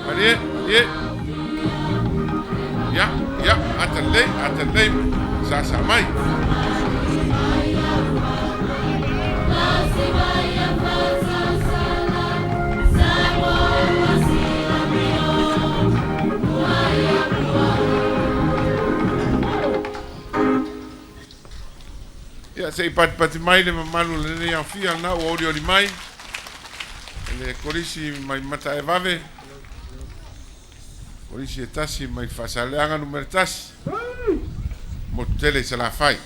Malie, malie. Ia, ia, ata lelei, ata lelei, sasa mai. Ia, se i patipati mai le mamalu o lenei aofia lena ua olioli mai e le Kolisi mai Mataevave, Kolisi e tasi mai Faasaleleaga Nu.1, motu tele i Salafai.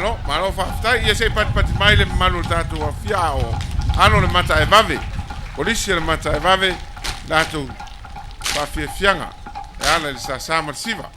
Malo, malo faafetai. Ia se i patipati mai le mamalu o le tatou afia a o alo le Mataevave, Kolisi o le Mataevave, latou faafiafiaga e ala i le sasa ma le siva.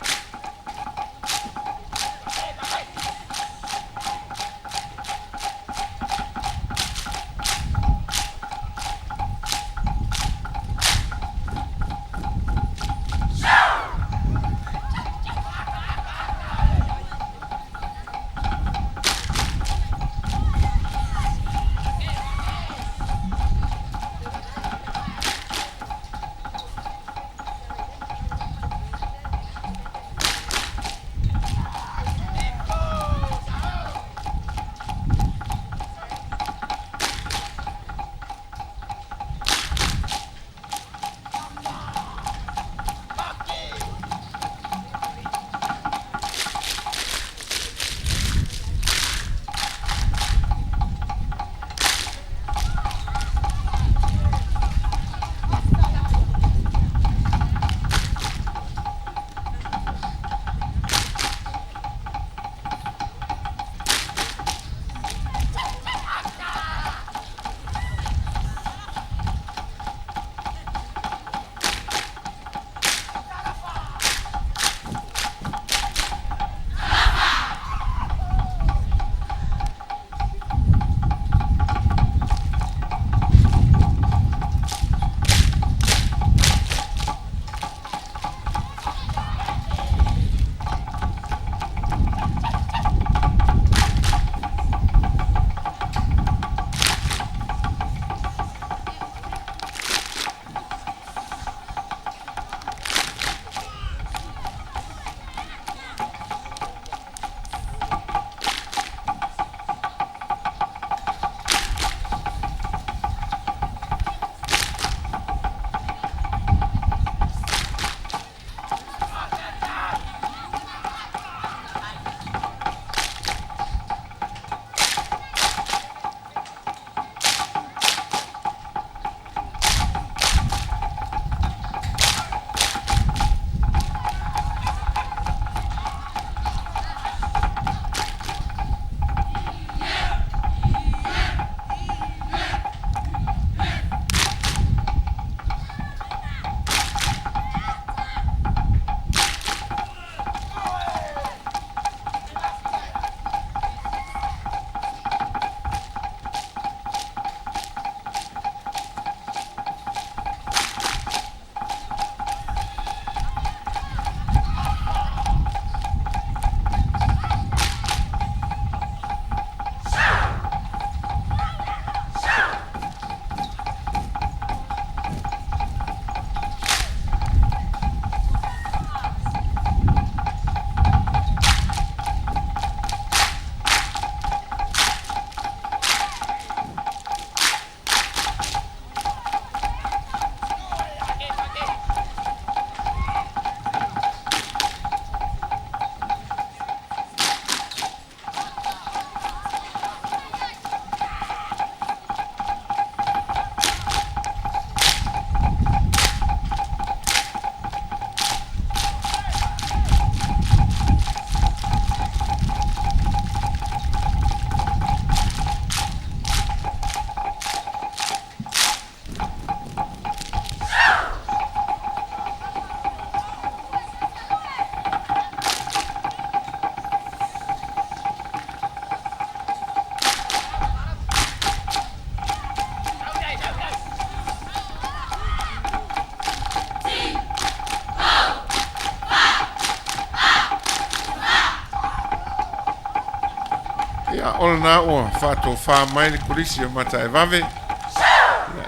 Ia, o lena ua faatofa mai le Kolisi o Mataevave ia,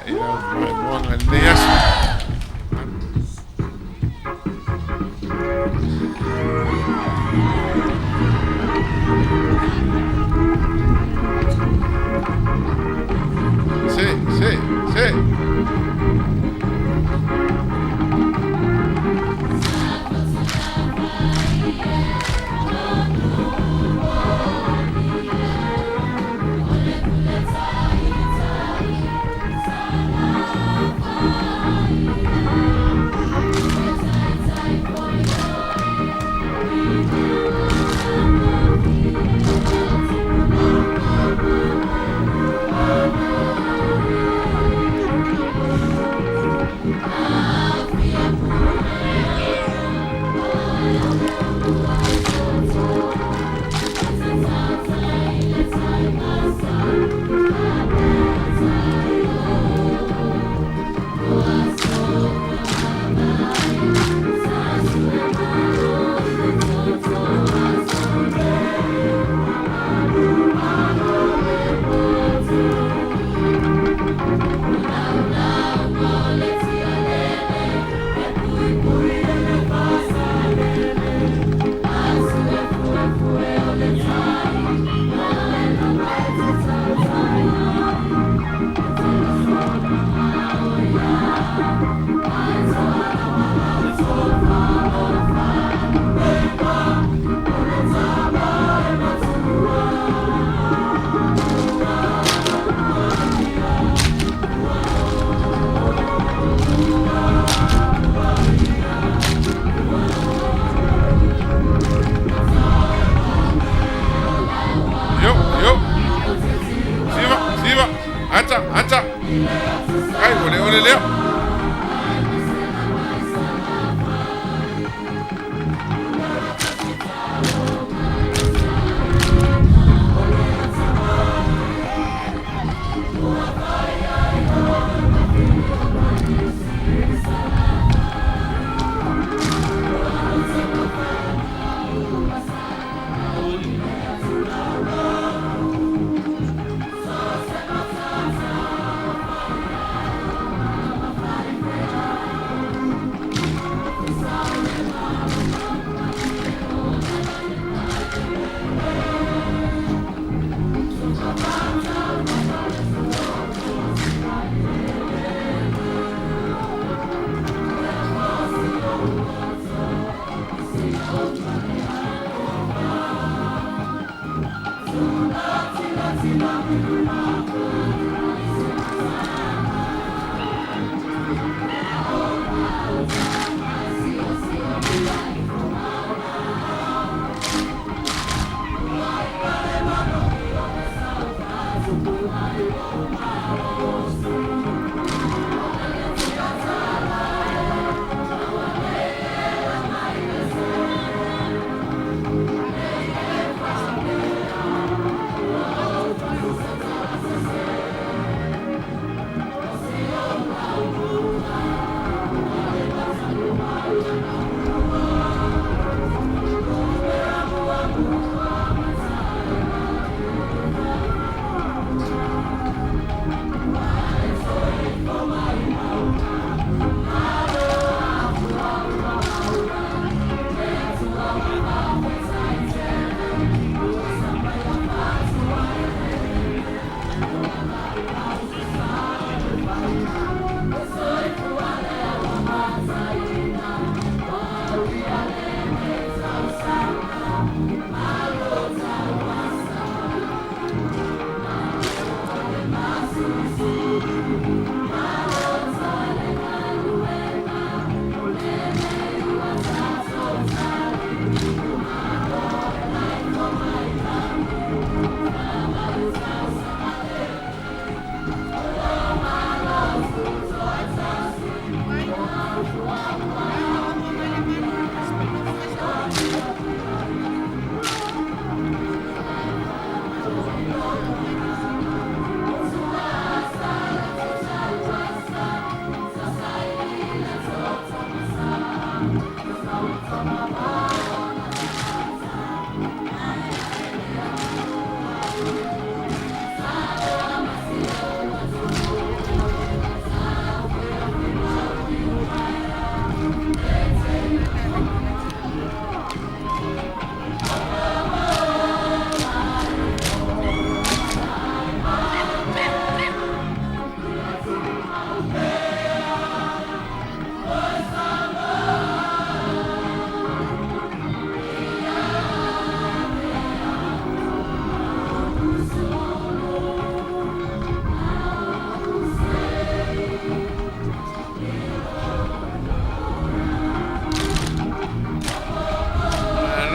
i lau maimoaga i lenei aso. Se, se, se.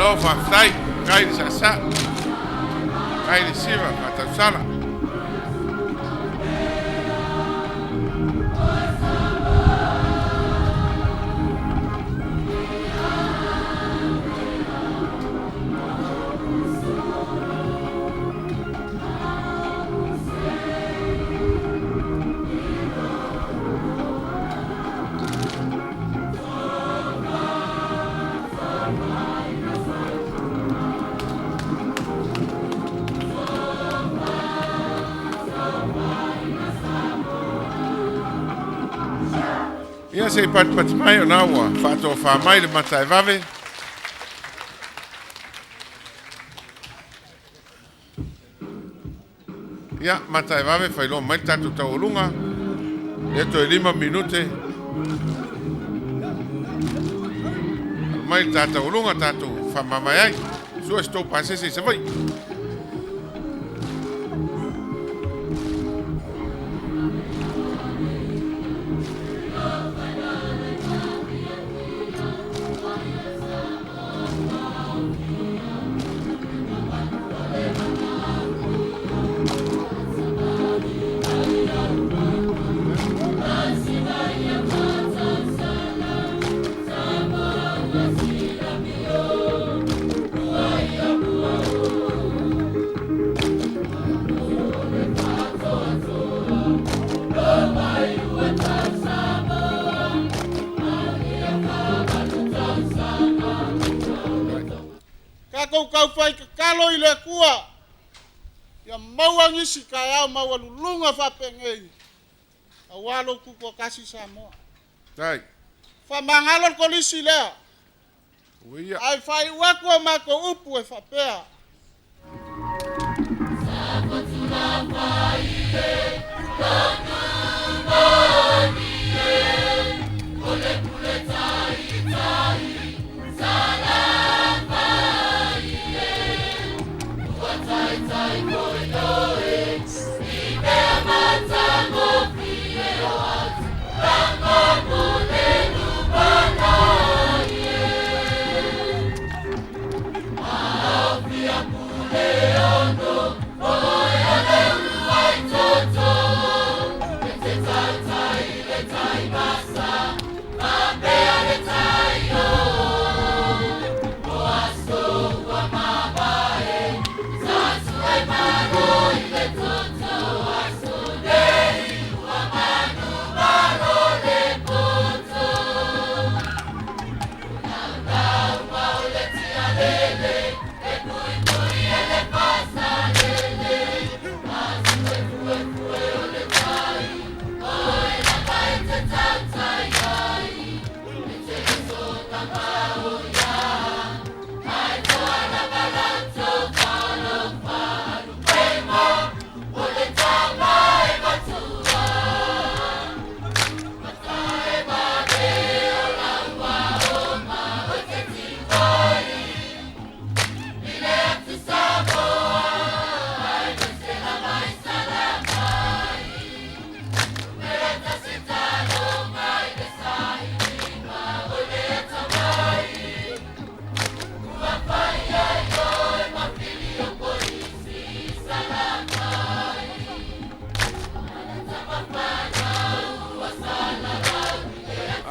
Malo faafetai, faafetai le saasaa, faafetai le siva faatausala. Ia se i patipati mai ona ua faatofā mai le mata e vave. Ia, mata e vave failoa mai le tatou taualuga. Lea toe 5 minute. Alu mai le ta taualuga tatou faamavae ai. Sua se tou pasese i Savaii. Tatou taufai tatalo i le Atua ia maua nisi taeao maualuluga faapenei aua lou tutoatasi Samoa. Dai. Faamagalo le kolisi lea. Uia. Ae faaiu atu a matou upu e faapea.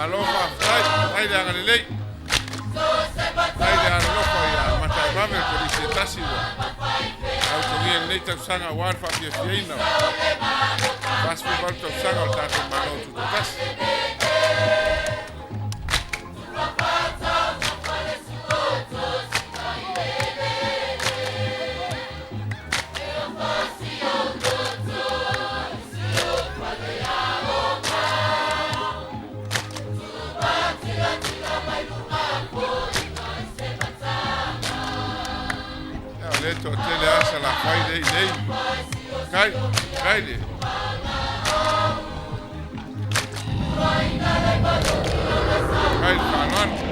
Alo faafetai, faafetai le agalelei. Faafetai le alolofa ia Mataivave le kolisi e tasi ua tautogia i lenei tausaga aua le faafiafiaina o 48 tausaga o le tatou Malo Tutoatasi. e toatele lava Salafai lea i inei. Kai, kai le. Kai le faaaloalo.